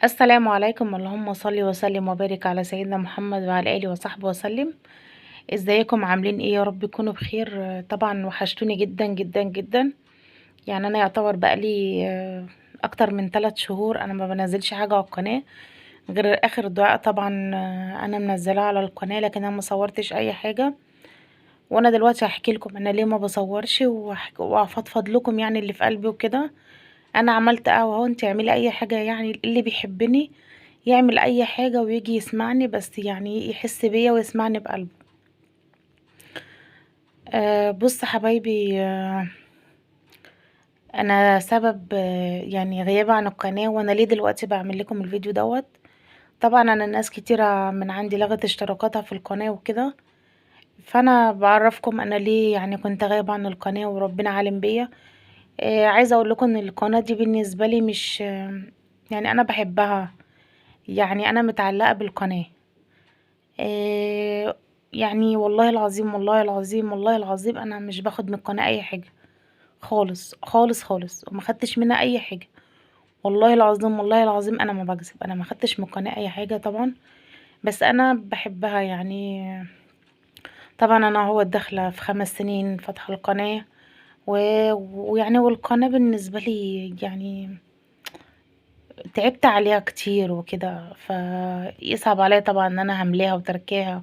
السلام عليكم، اللهم صل وسلم وبارك على سيدنا محمد وعلى اله وصحبه وسلم. ازيكم عاملين ايه؟ يا رب تكونوا بخير. طبعا وحشتوني جدا جدا جدا. انا يعتبر بقالي اكتر من 3 شهور انا ما بنزلش حاجه على القناه غير اخر دعاء، طبعا انا منزلاه على القناه، لكن انا ما صورتش اي حاجه. وانا دلوقتي هحكي لكم انا ليه ما بصورش وهفضفض لكم اللي في قلبي وكده. انا عملت قهوه اهو، انت اعملي اي حاجه، اللي بيحبني يعمل اي حاجه ويجي يسمعني، بس يحس بيا ويسمعني بقلبه. بص حبايبي، انا سبب غيابي عن القناه وانا ليه دلوقتي بعمل لكم الفيديو دوت. طبعا انا ناس كتيره من عندي لغت اشتراكاتها في القناه وكده، فانا بعرفكم انا ليه كنت غايبه عن القناه وربنا عالم بيا. عايزه اقول لكم ان القناه دي بالنسبه لي مش انا بحبها، انا متعلقه بالقناه. والله العظيم والله العظيم والله العظيم انا مش باخد من القناه اي حاجه خالص خالص خالص، وما خدتش منها اي حاجه والله العظيم والله العظيم انا ما بكذب، انا ما خدتش من القناه اي حاجه طبعا، بس انا بحبها. طبعا انا هو داخله في 5 سنين فاتحه القناه، والقناه بالنسبه لي تعبت عليها كتير وكده، فيصعب عليا طبعا ان انا هملاها وتركاها.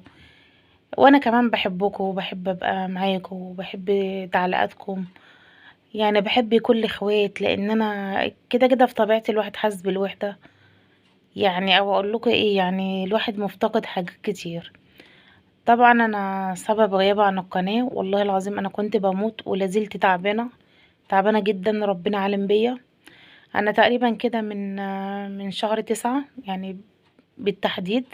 وانا كمان بحبكم وبحب ابقى معاكم وبحب تعليقاتكم، بحب كل اخوات، لان انا كده كده في طبيعتي الواحد حاسس بالوحده، او اقول لكم ايه، الواحد مفتقد حاجات كتير. طبعا انا سبب غيابي عن القناه والله العظيم انا كنت بموت ولازلت تعبانه، تعبانه جدا ربنا عالم بيا. انا تقريبا كده من شهر 9 بالتحديد،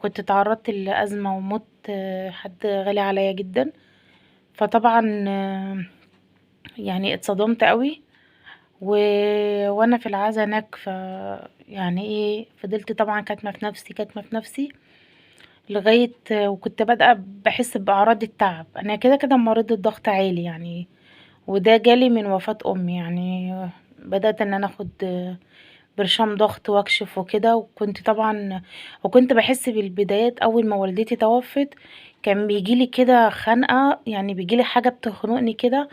كنت تعرضت لأزمة وموت حد غالي عليا جدا، فطبعا اتصدمت قوي وانا في العزا هناك. ف فضلت طبعا كاتمه في نفسي، كاتمه في نفسي لغايه، وكنت بادئه بحس باعراض التعب. انا كده كده مريضه ضغط عالي وده جالي من وفاه امي، بدات ان انا اخد برشام ضغط واكشف وكده. وكنت طبعا وكنت بحس بالبدايات اول ما والدتي توفت كان بيجيلي كده خنقه، بيجيلي حاجه بتخنقني كده،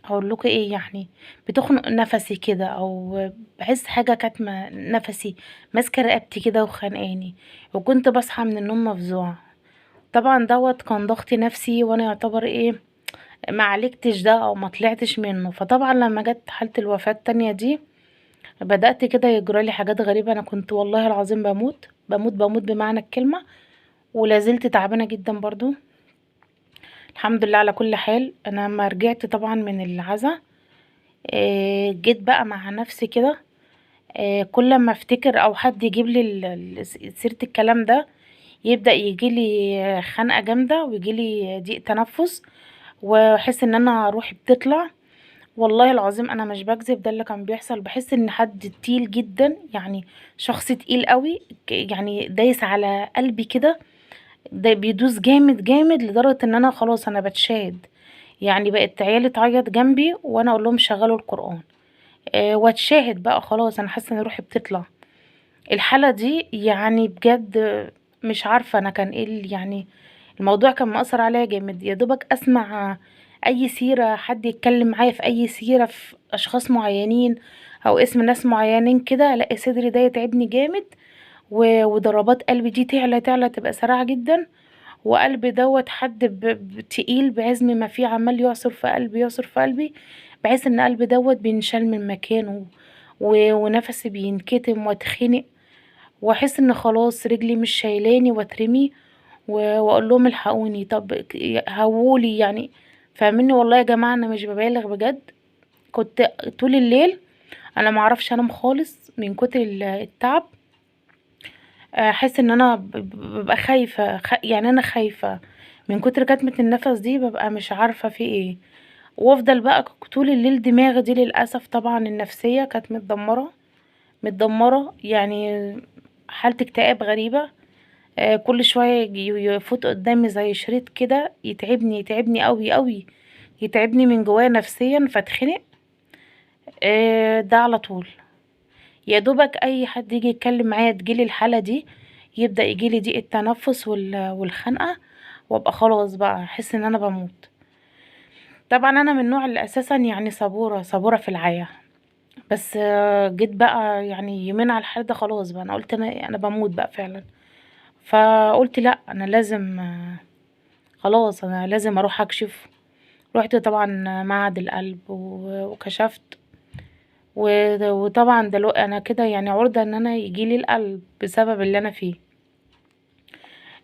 هقول لكم ايه، بتخنق نفسي كده، او بحس حاجه كاتمه نفسي ماسكه رقبتي كده وخانقاني، وكنت بصحى من النوم مفزوعه. طبعا دوت كان ضغط نفسي، وانا يعتبر ما عالجتش ده او ما طلعتش منه. فطبعا لما جت حاله الوفاه التانية دي بدأت كده يجرالي حاجات غريبة. أنا كنت والله العظيم بموت بموت بموت بمعنى الكلمة، ولازلت تعبانة جدا برضو الحمد لله على كل حال. أنا لما رجعت طبعا من العزا، جيت بقى مع نفسي كده، كل ما افتكر أو حد يجيب لي سيرة الكلام ده يبدأ يجيلي خنقة جامدة ويجيلي ضيق تنفس، واحس ان انا روحي بتطلع. والله العظيم انا مش بكذب، ده اللي كان بيحصل. بحس ان حد تقيل جدا، شخص تقيل قوي، دايس على قلبي كده، ده بيدوس جامد جامد لدرجة ان انا خلاص انا بتشاد. بقت عيالي تعيط جنبي وانا اقول لهم شغلوا القرآن، واتشاهد بقى خلاص انا حاسة ان روحي بتطلع. الحالة دي بجد مش عارفة انا كان ايه الموضوع كان مأثر عليا جامد. يا دوبك اسمع اي سيرة، حد يتكلم معايا في اي سيرة في اشخاص معينين او اسم ناس معينين كده، الاقي صدري ده يتعبني جامد، وضربات قلبي دي تعلى تعلى تبقى سريعة جدا، وقلبي دوت حد تقيل بعزم ما فيه، عمال يعصر في قلبي يعصر في قلبي، بحيث ان قلبي دوت بينشال من مكانه، ونفسي بينكتم واتخنق، واحس ان خلاص رجلي مش شايلاني واترمي، واقول لهم الحقوني، طب هولي، فاهميني. والله يا جماعه انا مش ببالغ بجد، كنت طول الليل انا ما اعرفش انام خالص من كتر التعب. احس ان انا ببقى خايفه، انا خايفه من كتر كتمه النفس دي، ببقى مش عارفه في ايه، وافضل بقى طول الليل دماغي دي للاسف طبعا النفسيه كانت متدمره متدمره، حاله اكتئاب غريبه. كل شويه يفوت قدامي زي شريط كده، يتعبني يتعبني قوي قوي، يتعبني من جوايا نفسيا، فاتخنق. ده على طول. يا دوبك اي حد يجي يتكلم معايا تجيلي الحالة دي، يبدأ يجيلي ضيق التنفس والخنقة، وابقى خلاص بقى احس ان انا بموت. طبعا انا من النوع اللي اساسا يعني صبورة صبورة في العيا، بس جيت بقى يعني يومين على الحال ده خلاص بقى انا قلت انا بموت بقى فعلا. فقلت لا انا لازم، خلاص انا لازم اروح اكشف. روحت طبعا معهد القلب وكشفت، وطبعا دلوقتي انا كده يعني عرضة ان انا يجيلي القلب بسبب اللي انا فيه.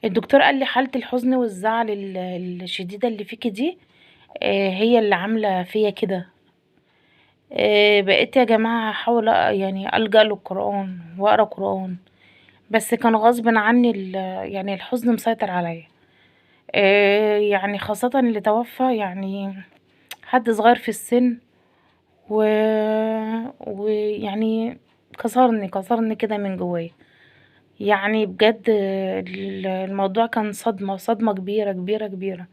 الدكتور قال لي حالة الحزن والزعل الشديدة اللي فيكي دي، هي اللي عاملة فيا كده. بقيت يا جماعة احاول يعني ألجأ للقرآن واقرا قرآن، بس كان غصب عني يعني الحزن مسيطر عليا. يعني خاصة اللي توفى يعني حد صغير في السن، ويعني كسرني كده من جوايا. يعني بجد الموضوع كان صدمة، صدمة كبيرة كبيرة كبيرة.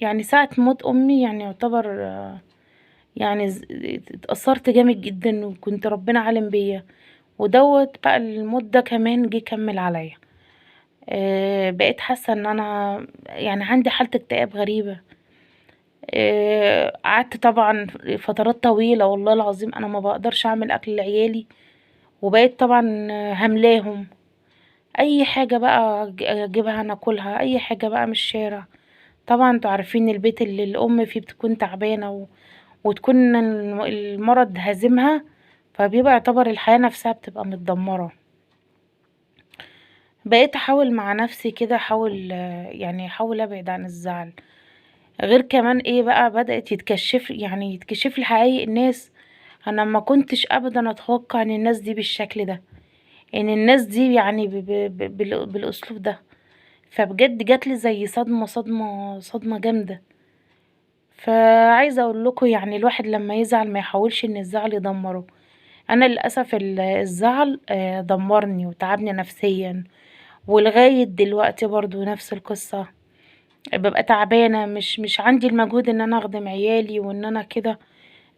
يعني ساعة موت أمي يعني يعتبر، يعني اتأثرت جامد جدا، وكنت ربنا عالم بيا. ودوت بقى الموت ده كمان جه كمل عليا. بقيت حاسة ان انا يعني عندي حالة اكتئاب غريبة. قعدت طبعا فترات طويلة والله العظيم انا ما بقدرش اعمل اكل لعيالي، وبقيت طبعا هملاهم اي حاجة بقى اجيبها ناكلها، اي حاجة بقى من الشارع. طبعا انتوا عارفين البيت اللي الام فيه بتكون تعبانة وتكون المرض هازمها، فبيبقى يعتبر الحياة نفسها بتبقى متدمرة. بقيت احاول مع نفسي كده، احاول يعني احاول ابعد عن الزعل. غير كمان ايه بقى، بدأت يتكشف لي حقايق الناس. انا ما كنتش ابدا اتوقع ان الناس دي بالشكل ده، ان الناس دي يعني بالاسلوب ده. فبجد جات لي زي صدمة، صدمة، صدمة جامدة. فعايزة اقول لكم يعني الواحد لما يزعل ما يحاولش ان الزعل يدمره. انا للاسف الزعل دمرني وتعبني نفسيا، ولغاية دلوقتي برضو نفس القصة، ببقى تعبانة، مش عندي المجهود ان انا اخدم عيالي وان انا كده.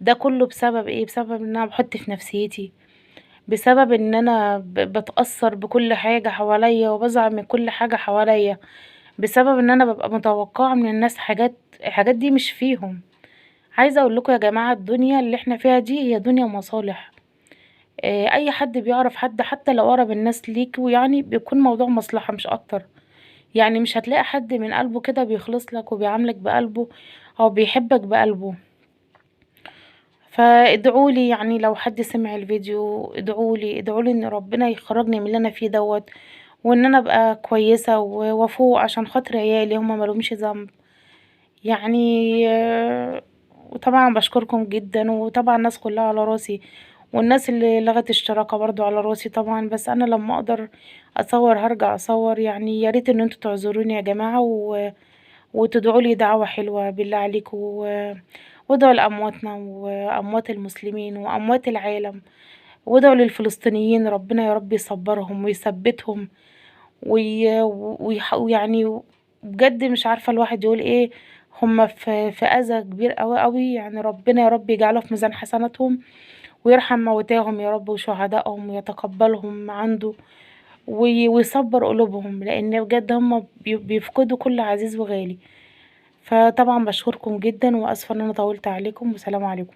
ده كله بسبب ايه؟ بسبب ان انا بحط في نفسيتي، بسبب ان انا بتأثر بكل حاجة حواليا وبزعل من كل حاجة حواليا، بسبب ان انا ببقى متوقعة من الناس حاجات، الحاجات دي مش فيهم. عايزة اقول لكم يا جماعة الدنيا اللي احنا فيها دي هي دنيا مصالح. اي حد بيعرف حد حتى لو اقرب الناس ليك ويعني بيكون موضوع مصلحة مش اكتر. يعني مش هتلاقي حد من قلبه كده بيخلص لك وبيعاملك بقلبه او بيحبك بقلبه. فادعولي يعني لو حد سمع الفيديو ادعولي، ادعولي ان ربنا يخرجني من اللي انا فيه دوت، وان انا ابقى كويسة وافوق عشان خاطر عيالي، هما مالهمش ذنب يعني. وطبعا بشكركم جدا، وطبعا الناس كلها على راسي، والناس اللي لغت اشتراكها برضو على راسي طبعا. بس انا لما اقدر اصور هرجع اصور. يعني يا ريت ان انتوا تعذروني يا جماعة، وتدعوا لي دعوة حلوة بالله عليكم، وادعوا لأمواتنا وأموات المسلمين وأموات العالم، وادعوا للفلسطينيين ربنا يا رب يصبرهم ويثبتهم ويعني بجد مش عارفة الواحد يقول ايه. هم في أذى كبير قوي قوي، يعني ربنا يا رب يجعله في ميزان حسناتهم ويرحم موتاهم يا رب وشهدائهم ويتقبلهم عنده ويصبر قلوبهم، لأن بجد هم بيفقدوا كل عزيز وغالي. فطبعا بشكركم جدا، وأسفة إن أنا طولت عليكم، والسلام عليكم.